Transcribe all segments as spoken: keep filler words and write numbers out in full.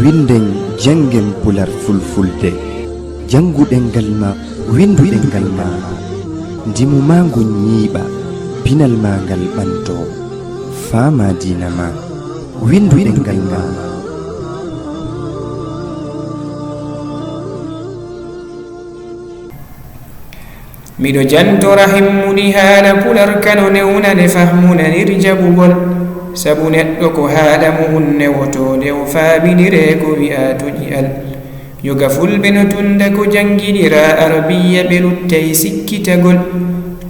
Winnden, janngen Pular Fulfulde. Janngu ɗemngal ma, winndu ɗemngal ma. Ndimu ma ngun ñiiɓa, pinal ma ngal ɓanto. Faamaa diina ma, winndu ɗemngal ma. Miɗo jantora himmuɗi haala Pular ka no newnane fahmu nanir jaɓugol. Sabu neɗɗo ko haala mu'un newotoo nde o faabiniree ko wi'aa toƴi'al. Yoga Fulɓe no tunnda ko jannginira Arabiya ɓe luttay sikkitagol.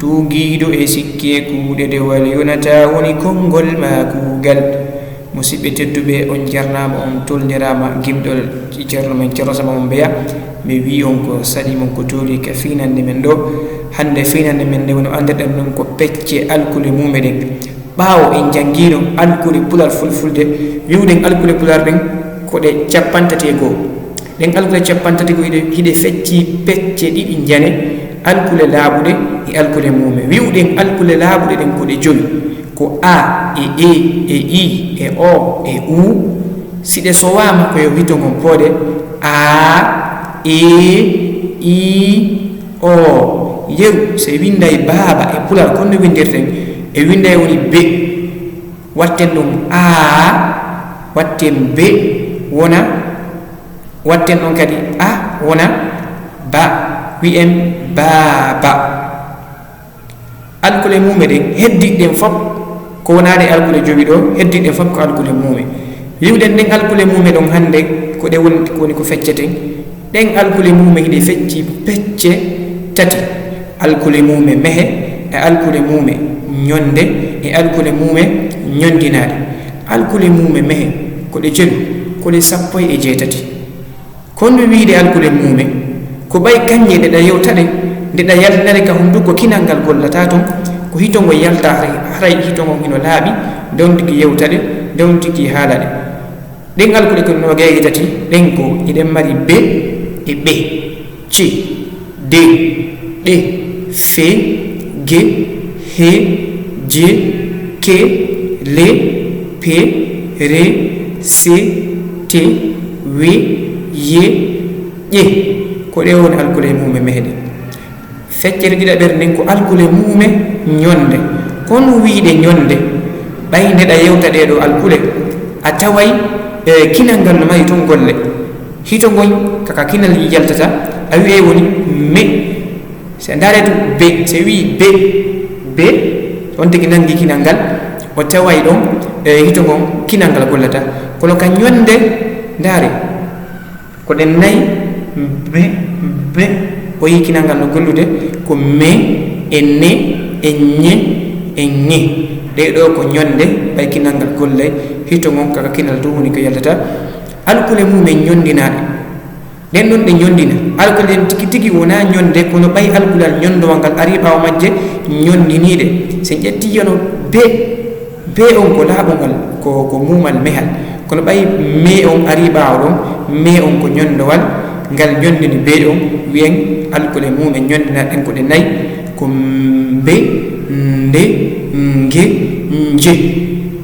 Tuugiiɗo e sikke kuuɗe dewal yonataa woni konngol maa kuugal. Musiɓɓe tedduɓe, on jarnaama, on tolniraama gimɗol Ceerno men Ceerno Samba Mbeya. Mi wi'i on ko saɗi mon ko tooli ka fiinannde men ɗoo. Hannde fiinannde men nde woni anndirɗen ɗum ko pecce alkule muume ɗen. Ɓaawo en janngiino alkule Pular Fulfulde, wi'uɗen alkule Pular ɗen ko ɗe cappanɗe tati e goo. Ɗen alkule cappanɗe tati goo hiɗe, hiɗe feccii pecce ɗiɗi njane, alkule laaɓuɗe e alkule muume. Wi'uɗen alkule laaɓuɗe ɗen ko ɗe jowi. Ko a, e e, e i, e o, e u. Si ɗe sowaama ko yo hito ngon poode, a, e, i, o. Yeru, si winnday baaba e Pular, kon no winndirten, e winnday woni be. Watten ɗum a, watten be, wona, watten ɗum kadi a, wona ba. Wi'en baaba. Alkule muume ɗen, heddiiɗe ɗen fof ko wonaade alkule jowi ɗoo, heddiiɗe ɗen fof ko alkule muume. Wi'uɗen ɗen alkule muume ɗon hannde ko ɗe woni, ko woni ko fecceten. Ɗen alkule muume hiɗe fecci pecce tati. Alkule muume mehe, e alkule muume ñonde, e alkule muume ñondinaade. Alkule muume mehe ko ɗe jowi, ko ɗe sappo e jeetati. Kono wiide alkule muume, ko ɓay kañje ɗe ɗa yewta ɗe, nde ɗa yaltinare ka hunnduko kinal ngal gollata ton, ko hito ngo yalta haray, haray hito ngon hino laaɓi, nde on tigi yewta ɗe, nde on tigi haala ɗe. Ɗen alkule ko noogay e tati, ɗen ko eɗen mari be e ɓe, ce, de, ɗe, fe, ge, he, je, ke, le, pe, re, se, te, we, ye, ƴe. Ko ɗe woni alkule muume mehe ɗe. Feccere ɗiɗaɓere nden ko alkule muume ñonde. Kono wiide ñonde, ɓay nde ɗa yewta ɗee ɗoo alkule, a taway, e, kinal ngal no mari ton golle. Hito ngon kaka kinal yaltata, a wi'ay woni me. Si a ndaare to be, si wi'i be, be, on tigi nanngi kinal ngal, o taway ɗon, e, hito ngon kinal ngal gollata. Kono ka ñonde, ndaare, ko ɗen nay, be, be, o yi'i kinal ngal no gollude, ko me, e ne, e ñe, e ŋe. Ɗee ɗoo ko ñonde, ɓay kinal ngal gollay, hito ngon kaka kinal tun woni ko yaltata. Alkule muumen ñondinaaɗe. Ɗen ɗon ɗe ñondina. Alkule ɗen tigi tigi wonaa ñonde, kono ɓay alkulal ñondowal ngal arii ɓaawo majje ñondiniiɗe. Si en ƴettii yono be, be on ko laaɓungal, ko, ko muumal mehal. Kono ɓay me on arii ɓaawo ɗon, me on ko ñondowal, ngal ñondini be on, wi'en alkule muumen ñondinaaɗe ɗen ko ɗe nay, ko mbe, nde, nge, nje.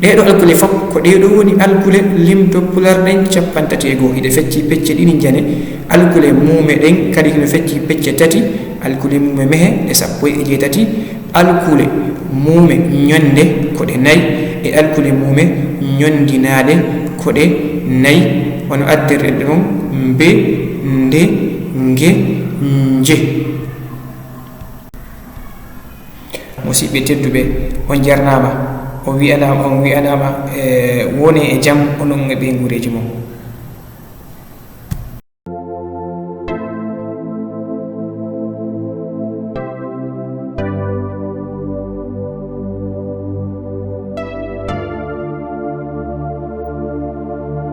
Ɗee ɗoo alkule fof ko ɗee ɗoo woni alkule limto Pular ɗen cappanɗe tati e goo. Hiɗe fecci pecce ɗiɗi njane. Alkule muume ɗen kadi hino fecci pecce tati. Alkule muume mehe ɗe sappo e jeetati. Alkule muume ñonde ko ɗe nay. E alkule muume ñondinaaɗe ko ɗe nay. Wano addirɗen ɗe non, mbe, nde, nge, nje. Musiɓɓe tedduɓe, on jarnaama. On wi'anaama, on wi'anaama, e, wonee e jam, onon e ɓeynguureeji mon.